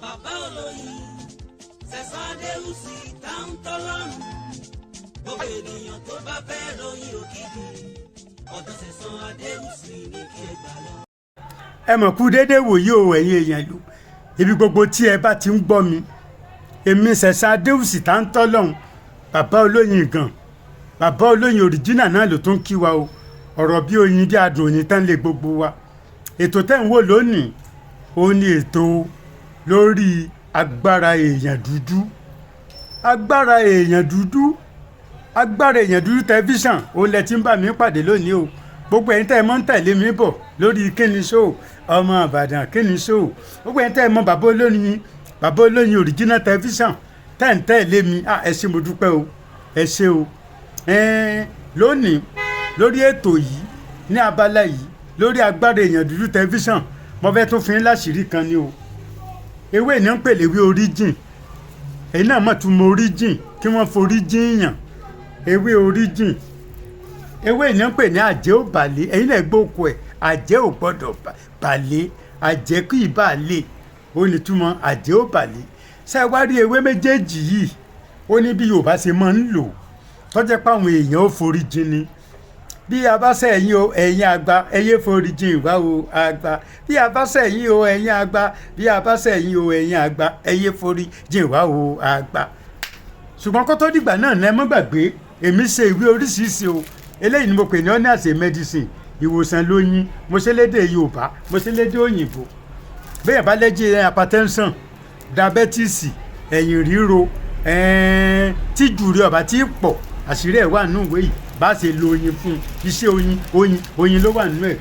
Bàbá olóyin Sẹ̀san Adéwùsì Táńtọ́lọ́run, gbogbo ènìyàn tó bá fẹ́ ròyìn òkìkí, ọ̀dọ̀ Sẹ̀san Adéwùsì ní kí ẹ gbà lọ. Ẹ mọ̀ kú déédéé wòye o, ẹ̀yin èèyàn ìlú, ibi gbogbo tí ẹ bá ti ń gbọ́ mi. Èmi Sẹ̀san Adéwùsì Táńtọ́lọ́hún, bàbá olóyin gan, bàbá olóyin original náà ló tún kí wa o. Ọ̀rọ̀ bí oyin, bí adùn òní tán lé gbogbo wa. Ètò tẹ́ ń wò lónìí, òun ni ètò lórí agbára èèyàn dúdú, agbára èèyàn dúdú, agbára èèyàn dúdú tẹlifíṣàn. Òun lẹ ti ń bá mi pàdé lónìí o. Gbogbo ẹ̀yin tẹ́ ẹ mọ́ ń tẹ̀lé mi bọ̀ lórí Kíni Show, ọmọ Ìbàdàn Kíni Show, gbogbo ẹ̀yin tẹ́ ẹ mọ̀ bàbá olóyin, bàbá olóyin original tẹlifíṣàn, tẹ́ ń tẹ̀lé mi, ẹ ṣé, mo dúpẹ́ o, ẹ ṣé o. Lónìí lórí ètò yìí, ní abala yìí, lórí agbára èèyàn dúdú tẹlifíṣàn, mo fẹ́ tún fi ń láṣìírí kan ni o. Ewé ní ń pèlè ewé oríjìn. Èyí náà mọ̀ tún mọ oríjìn, kí wọ́n forí jìn yàn. Ewé oríjìn, ewé ní ń pè ní àjẹ́ ò bàlẹ́. Ẹ̀yin náà gbóko ẹ̀, àjẹ́ ò gbọ́dọ̀ bàlẹ́, àjẹ́ kì í bà lè. Ó ní túmọ̀ àjẹ́ ò bàlẹ́. Ṣé ẹ wá rí ewé méjèèjì yìí, ó ní bí Yorùbá ṣe máa ń lò tọ́jẹ́ pé àwọn èèyàn ó forí jìn ni. Bí a bá sẹ̀yìn o, ẹ̀yin àgbà, ẹyẹ forí jìn wá o, àgbà. Bí a bá sẹ̀yìn o, ẹ̀yin àgbà, bí a bá sẹ̀yìn o, ẹ̀yin àgbà, ẹyẹ forí jìn wá o, àgbà. Ṣùgbọ́n kó tó dìgbà náà, ẹ má gbàgbé, èmi ṣe ìwé oríṣiríṣi o. Eléyìí ni mo pè ní honey as a medicine, ìwòsàn lóyin. Mo ṣe lédè Yorùbá, mo ṣe lédè òyìnbó. Bẹ́ẹ̀ bá lẹ́jẹ̀ hypertension, diabetes, ẹ̀yìn ríro, tíjú rẹ̀ ọ̀bá tí pọ̀, àṣírí ẹ̀ wà nínú ìwé yìí. Bá ṣe lo oyin fún iṣẹ́ oyin, oyin, oyin ló wà nínú ẹ̀.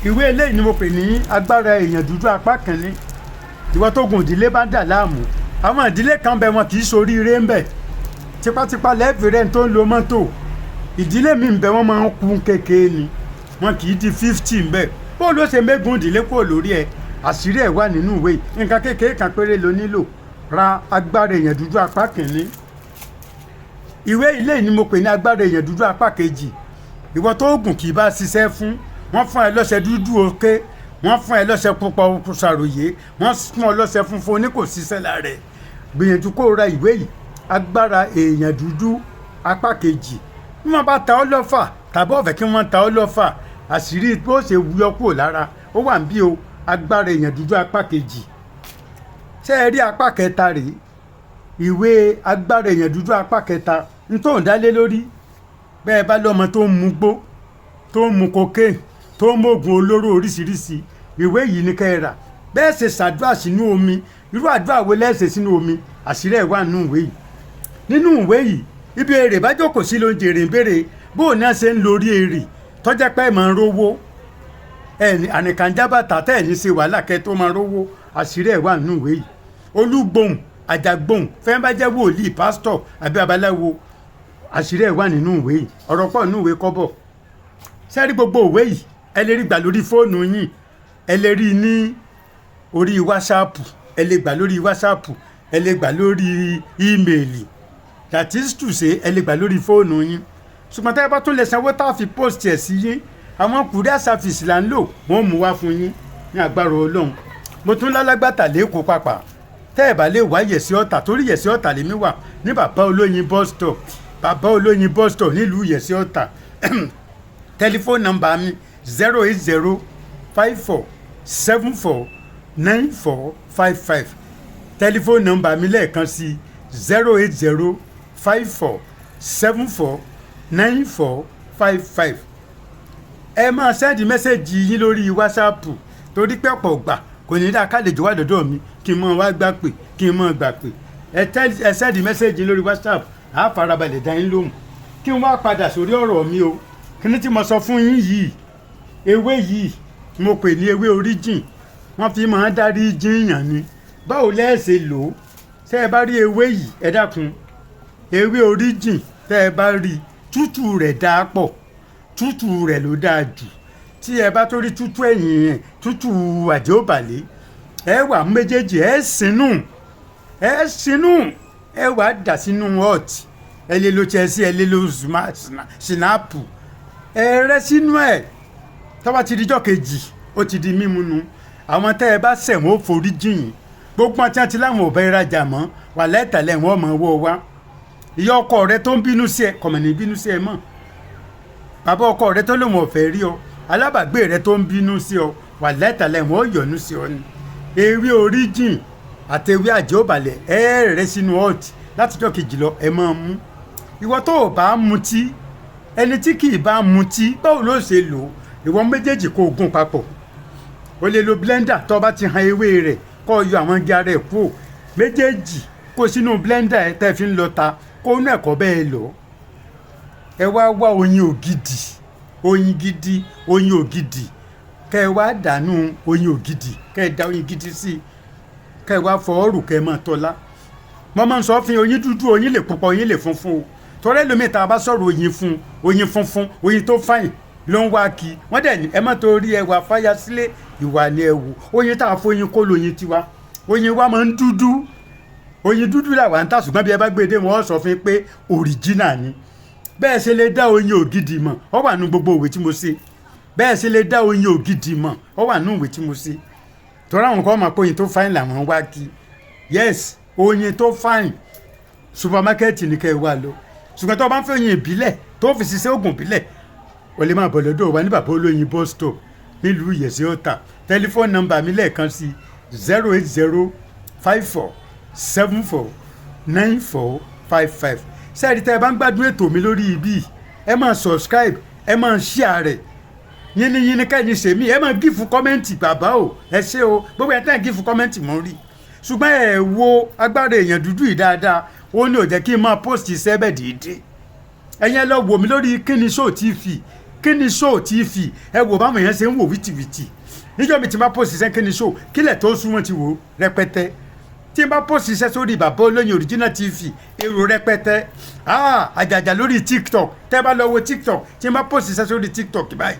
Ìwé eléyìí ni mo pè ní agbára èèyàn dúdú apá kìíní. Ìwọ tó gùn ìdílé bá dà láàmú, àwọn ìdílé kan bẹ, wọn kì í soríire ń bẹ, tipátipá lẹ́ẹ̀fì rẹ̀ tó ń lo mọ́tò. Ìdílé mi ń bẹ, wọ́n máa ń kú kékeré ni, wọn kì í di 50 ń bẹ. Bó ló ṣe mẹ́gun ìdílé kúrò lórí ẹ̀? Àṣírí ẹ̀ wà nínú ìwé yìí. Nǹkan kékeré kan péré ló nílò: ra agbára èèyàn dúdú apá kìíní. Ìwé ilé ni mo pè ní agbára èèyàn dúdú apá kejì. Ìwọ tó oògùn kì í bá ṣiṣẹ́ fún, wọ́n fún ẹ lọ́ṣẹ dúdú òkè, wọ́n fún ẹ lọ́ṣẹ pupa ṣàròyé, wọ́n fún ọ lọ́ṣẹ funfun, ní kò ṣiṣẹ́ lára ẹ̀, gbìyànjú kó o ra ìwé yìí, agbára èèyàn dúdú apá kejì. Bí wọ́n bá ta ọ́ lọ́fà tàbí ọ̀fẹ́ kí wọ́n ta ọ́ lọ́fà, àṣírí bó ṣe yọ kúrò lára, ó wà ń bí o, agbára èèyàn dúdú apá kejì. Ṣé ẹ rí apá kẹta rèé, ìwé agbára èèyàn dúdú apá kẹta n tó ń dálé lórí? Bẹ́ẹ̀ bá lọ́mọ tó ń mu gbó, tó ń mu cocaine, tó ń mọ̀gùn olóró oríṣiríṣi, ìwé yìí ni kẹ́ ẹ rà. Bẹ́ẹ̀ ṣe ṣàdúrà sínú omi, irú àdúrà wo lẹ́ẹ̀ṣẹ̀ sínú omi, àṣírí ẹ̀ wà nínú ìwé yìí. Nínú ìwé yìí, ibi èrè bá jókòó sí ló ń jèrè ń béèrè bó o náà ṣe ń lórí èrè tọ́jà pé máa ń rówó ẹ̀ ànìkànjá bàtà tẹ́ ẹ̀ ní ṣe wàhálà kẹ́ tó máa rówó, àṣírí ẹ̀ wà nínú ìwé yìí. Olúgbòhùn, àjàgbòhùn, fẹ́ẹ́ bá jẹ́ wòlíì, pásítọ̀ àbí babaláwo, àṣírí ẹ̀ wà nínú ìwé yìí. Ọ̀rọ̀ pọ̀ nínú ìwé kọ́bọ̀. Sẹ́rí gbogbo ìwé yìí, ẹ lè rí gbà lórí fóònù yín, ẹ lè rí ní orí WhatsApp, ẹ lè gbà lórí WhatsApp, ẹ lè gbà lórí email, that is to say, ẹ lè gbà lórí fóònù yín. Ṣùgbọ́n tẹ́ ẹ bá tún lè sanwó tá a fi post ẹ̀ sí yín, àwọn courier service là ń lò, wọ́n mú wá fún yín ní agbára Ọlọ́run. Mo tún lálágbàtà lẹ́kọ̀ọ́ pàpà. Tẹ́ ẹ bá lè wá Yẹ̀sí Ọ̀tà, torí Yẹ̀sí Ọ̀tà lèmi wà, ní bàbá olóyin bus stop, bàbá olóyin bus stop nílùú Yẹ̀sí Ọ̀tà. Tẹlifóònù nọ́mbà mi, 08054749455. Tẹlifóònù nọ́mbà mi lẹ́ẹ̀kan sí, 08054749455. Ẹ máa send message yín lórí WhatsApp, torí pé ọ̀pọ̀ gbà kò ní dáa kálejò wà lọ́dọ̀ mi kí n mọ̀ wá gbà pé kí n mọ̀ gbà pé. Ẹ send message lórí WhatsApp, á farabalẹ̀ dá yín lóhùn. Kí n wá padà sórí ọ̀rọ̀ mi o. Kí ni tí mo sọ fún yín yìí? Ewé yìí mo pè ní ewé oríjìn, wọ́n fi máa ń dárí jíyàn ni. Báwo lẹ́ẹ̀ṣẹ̀ lò ó? Ṣé ẹ bá rí ewé yìí, ẹ dákun, ewé oríjìn, tẹ́ ẹ bá rí tútù rẹ̀ dáa pọ̀, tútù rẹ̀ ló dáa jù. Tí ẹ bá tó rí tútù ẹ̀yìn ẹ̀, tútù àjẹ́òbàlẹ̀, ẹ wà méjèèjì, ẹ sínú, ẹ sínú, ẹ wà dà sínú hot. Ẹ lè lo Chelsea, ẹ lè lo Sinapu, ẹ rẹ́ sínú ẹ̀. Tó bá ti di ijọ́ kejì, ó ti di mímu nu. Àwọn tẹ́ ẹ bá ṣẹ̀, wọ́n ó forí jìn yín. Gbogbo àti àti láwọn ò bá ìrajà mọ́, wà lẹ́tàlẹ́ wọn mọ̀ wọ́ wa. Ìyá ọkọ rẹ tó ń bínú sí ẹ, kọ̀mọ̀ ní bínú sí ẹ mọ́. Bàbá ọkọ rẹ tó lòun ọ̀fẹ́ rí ọ, alábàgbé rẹ tó ń bínú sí ọ, wà lẹ́tàlẹ́ wọn ò yọ̀nú sí ọ ni. Ewé oríjìn àti ewé àjẹ́òbàlẹ̀ ẹ rẹ sínú ọ̀tí látijọ́ kejì lọ ẹ máa mú. Ìwọ tó o bá mutí, ẹni tí kì í bá mutí, báwo ló ṣe lò ó? Ìwọ méjèèjì kó o gún papọ̀. O lè lo blender tó o bá ti han ewé rẹ̀, kó o yọ àwọn igi ara ẹ̀ kúrò, méjèèjì kó sínú blender ẹ tẹ́ fi ń lọ ta, kó inú ẹ̀kọ́ bẹ́ẹ̀ lọ. Ẹ wá wá oyin ògidì, oyin gidi, oyin ògidì, kẹ́ ẹ wá dànù oyin ògidì, kẹ́ ẹ da oyin gidi sí i, kẹ́ ẹ wá fọwọ́ rù, kẹ́ ẹ máa tọ́lá. Mo máa ń sọ fún yín, oyin dúdú, oyin lè pupa, oyin lè funfun o. Torí ẹlòmíì tá a bá sọ̀rọ̀ oyin fún, oyin funfun, oyin tó fàyìn ló ń wá kí. Wọ́n dẹ̀ ní ẹ má torí ẹwà fáyà sílé, ìwà ni ẹ wò. Oyin tá a foyin kó lóyin tiwa, oyin wa máa ń dúdú, oyin dúdú làwa ń tà. Ṣùgbọ́n bí ẹ bá gbé e dé, wọ́n sọ fún yín pé òrìjínà ni. Bẹ́ẹ̀ ṣe lè dá oyin ògidì mọ̀, ó wà nú gbogbo òwe tí mo ṣe. Bẹ́ẹ̀ ṣe lè dá oyin ògidì mọ̀, ó wà nú ìwé tí mo ṣe. Torí àwọn kan máa pé oyin tó fáyìn làwọn ń wá kí. Yes, oyin tó fáyìn, supermarket ní kẹ́ ẹ wá lọ. Ṣùgbọ́n tó o bá ń fẹ́ oyin ìbílẹ̀ tó fi ṣiṣẹ́ oògùn ìbílẹ̀, o lè máa bọ̀ lọ́dọ̀ wa ní Bàbá Olóyin bus stop nílùú Ìyẹ̀sí Ọ̀tà. Tẹlifóònù nọ́mbà mi lẹ́ẹ̀kan sí: 08054749455. Sẹ́ẹ̀rì, tẹ́ ẹ bá ń gbádùn ètò mi lórí ibi, ẹ máa subscribe, ẹ máa share rẹ̀ yínníyínní kẹ́ni sèmi, ẹ máa give comment. Bàbá o, ẹ ṣé o, gbogbo ẹ̀ tẹ́ ẹ̀ give comment mọ́ rí. Ṣùgbọ́n ẹ wo agbára èèyàn dúdú yìí dáadáa, ó ní ò jẹ́ kí n máa post iṣẹ́ bẹ́ẹ̀ déédéé. Ẹ̀yin ẹ lọ wò mí lórí Kíni Show TV, Kíni Show TV. Ẹ wò báwọn èèyàn ṣe ń wò wìtìwìtì. Níjọ́ mi ti máa post iṣẹ́ Kíni Show, kílẹ̀ tó sún, wọn ti wò rẹpẹtẹ. Tí n bá post iṣẹ́ sórí Bàbá Olóyin Original TV, èrò rẹpẹtẹ. Ah, àjàjà lórí TikTok. Tẹ́ bá lọ wo TikTok, tí n bá post iṣẹ́ sórí TikTok báyìí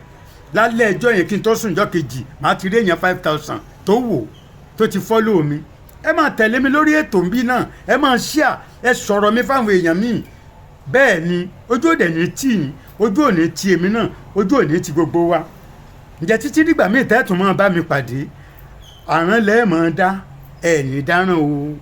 lálẹ́ ẹjọ́ yẹn, kí n tó sùn ọjọ́ kejì, màá ti rí èèyàn 5,000 tó wò, tó ti follow mi. Ẹ máa tẹ̀lé mi lórí ètò ń bí náà, ẹ máa share, ẹ sọ̀rọ̀ mi fáwọn èèyàn míì. Bẹ́ẹ̀ ni ojú òde ní tì yín, ojú òní ti èmi náà, ojú òní ti gbogbo wa. Ǹjẹ́ títí dìgbà míì tẹ́tùn máa bá mi pàdé, àrán lẹ́ẹ̀mọ́ dá ẹ̀ ní dáràn o.